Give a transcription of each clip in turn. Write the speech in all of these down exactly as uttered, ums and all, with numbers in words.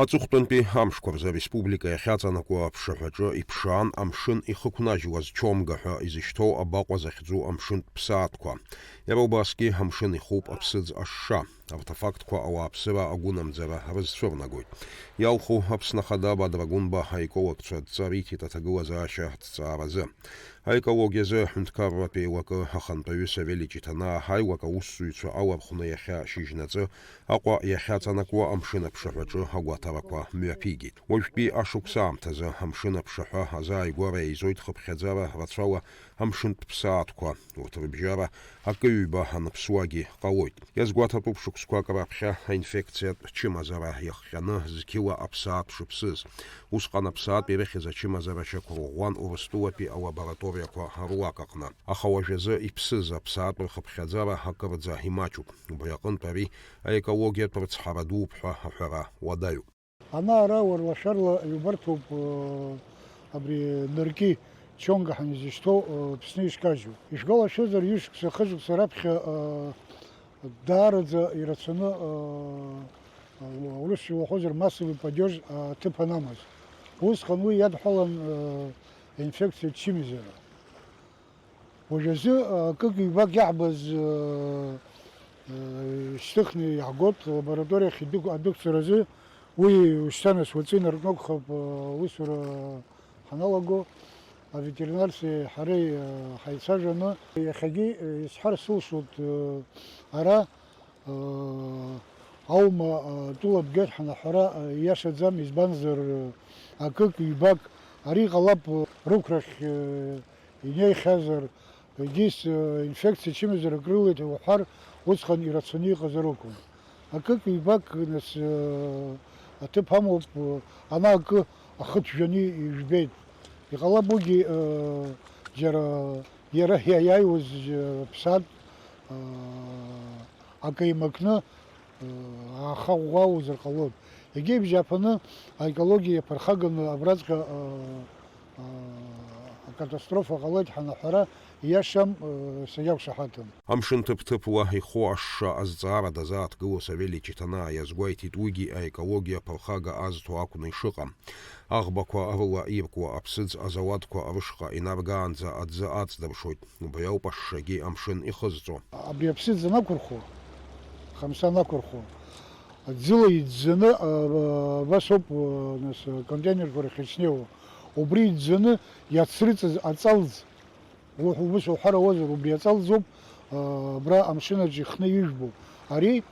Аҵыхәтәантәи амшқәа рзы ареспублика иахьаҵанакуа аԥшаҳәаҿы иԥшаан амшын ихықәнажьуаз Чонга ҳәа изышьҭоу абаҟа захьӡу амшынтә ԥсаатәқәа. Иара убасгьы амшын ихуп аԥсыӡ ашша. Арҭ афактқәа ауааԥсыра агәынамӡара рызцәырнагоит. Иалху Аԥсны Ахада Бадра Гәынба аекологцәа адҵа риҭеит аҭагылазаашьа аҭҵааразы. Аекологиазы аҳәынҭқарратә еилакы ахантәаҩы Савели Ҷиҭанаа аилак аусзуҩцәа алархәны иахьа шьыжьнаҵы Аҟәа иахьаҵанакуа амшын аԥшаҳәаҿы агәаҭарақәа мҩаԥигеит. Уажәтәи ашықәс аамҭазы амшын аԥшаҳәа азааигәара еизоит хыԥхьаӡара рацәала амшынтә ԥсаатәқәа. Урҭ рыбжьара акы-ҩба аныԥсуагьы ҟалоит. Иазгәаҭатәуп шықәсқәак раԥхьа аинфекциатә чымазара иахҟьаны зқьыла аԥсаатә шыԥсыз. Усҟан аԥсаатә ирыхьыз ачымазара шьақәырӷәӷәан Урыстәылатәи алабораториақәа руак аҟны. Аха уажәазы иԥсыз аԥсаатә рхыԥхьаӡара акырӡа имаҷуп. Убри аҟынтә ари аекологиатә рыцҳара дууп ҳәа аҳәара уадаҩуп. Ана-ара уарлашәарла иубарҭоуп, э, абри нырки Чонга ҳәа изышьҭоу, э, Аԥсны ишкажьу. Ишгәалашәозар, ҩышықәса, хышықәса раԥхьа, э, даараӡа ирацәаны, э, э, урысшәа уаҳәозар, массовый падеж аҭыԥ анамаз. Усҟан уи иадҳәалан, э, инфекциа чымазара. Уажәазы, акык-ҩбак иаҳбаз, э, э, шьҭыхны иаҳгоит лабораториахь идәықә-, адәықәҵаразы. Уи ушьҭа нас уаҵәы инаркнагахап, э, аусура ҳаналаго, аветеринарцәеи ҳареи, э, ҳаицәажәаны. Иахьагьы, э, исҳәар сылшоит, э, ара, э, аума, э, тәыла бгеит ҳәа аҳәара, э, ииашаӡам, избанзар, э, акык-ҩбак ари ҟалап, э, рықәрахь, э, инеихьазар, егьыс, э, инфекциа чымазарак рылеит уҳәар, усҟан ирацәаны иҟазар акәын. Акык-ҩбак, нас, э, аҭыԥ амоуп, э, ана акы ахы ҭжәаны ижәбеит. Иҟалап уигьы, э, џьара иара иаиааиуаз, э, ԥсаатә, э, акы еимакны, э, ааха ӷәӷәа узырҟалоит. Егьи абжьааԥаны аекологиа иаԥырхаганы абраҵәҟьа, э, э, акатастрофа ҟалоит ҳәа анаҳәара ииашам, э, сагьақәшаҳаҭым. Амшын ҭыԥ-ҭыԥла иху ашша азҵаара дазааҭгыло Савели Ҷиҭанаа иазгәеиҭеит уигьы аекологиа аԥырхага азҭо акәны ишыҟам. Аӷбақәа рыла иркуа аԥсыӡ азауадқәа рышҟа инаргаанӡа аӡы аҵдыршоит. Убри ауп ашшагьы амшын ихызҵо. Абри аԥсыӡ анақәырхуа, хамса анақәырхуа, аӡыла иӡӡаны, а, абас ауп, а, нас, аконтейнерқәа рахь иҽнеиуа. Убри иӡӡаны иацрыҵыз аҵалӡ, уҳ-, ус уҳәар ауазар, убри аҵалӡоуп, а, абра амшын аҿы ихны ижәбо. Ари,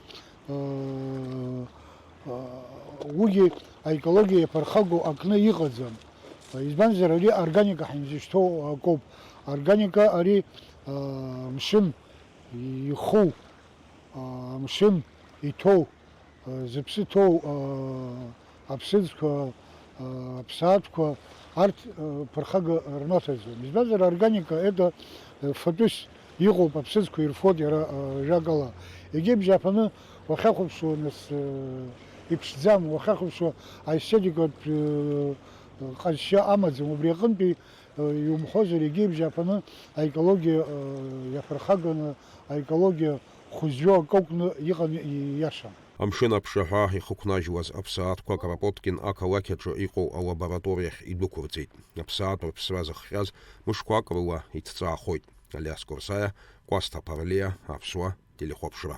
а, а, уигьы аекологиа иаԥырхагоу акны иҟаӡам. Избанзар, ари органика ҳәа изышьҭоу акоуп. Органика ари, а, мшын иху, а, амшын иҭоу, а, зыԥсы ҭоу, а, аԥсыӡқәа, а, аԥсаатәқәа, арҭ, а, ԥырхага рнаҭаӡом. Избанзар, органика это, э, фатәыс иҟоуп, аԥсыӡқәа ирфоит иара, а, жәакала. Егьи абжьааԥаны уахьахәаԥшуа, нас, э, иԥшӡам, уахьахәаԥшуа аестетикатә, э, ҟазшьа амаӡам. Убри аҟынтәи, э, иумҳәозар, егьи абжьааԥаны аекологиа, э, иаԥырхаганы, аекологиа хәызҩо акы акәны иҟан, ииашам. Амшын аԥшаҳәа ихықәнажьуаз аԥсаатәқәа Кропоткин ақалақь аҿы иҟоу алабораториахь идәықәырҵеит. Аԥсаатә рыԥсра зыхҟьаз мышқәак рыла иҭҵаахоит. Алиас Курсаиа, Кәасҭа Ԥарлиа, Аԥсуа телехәаԥшра.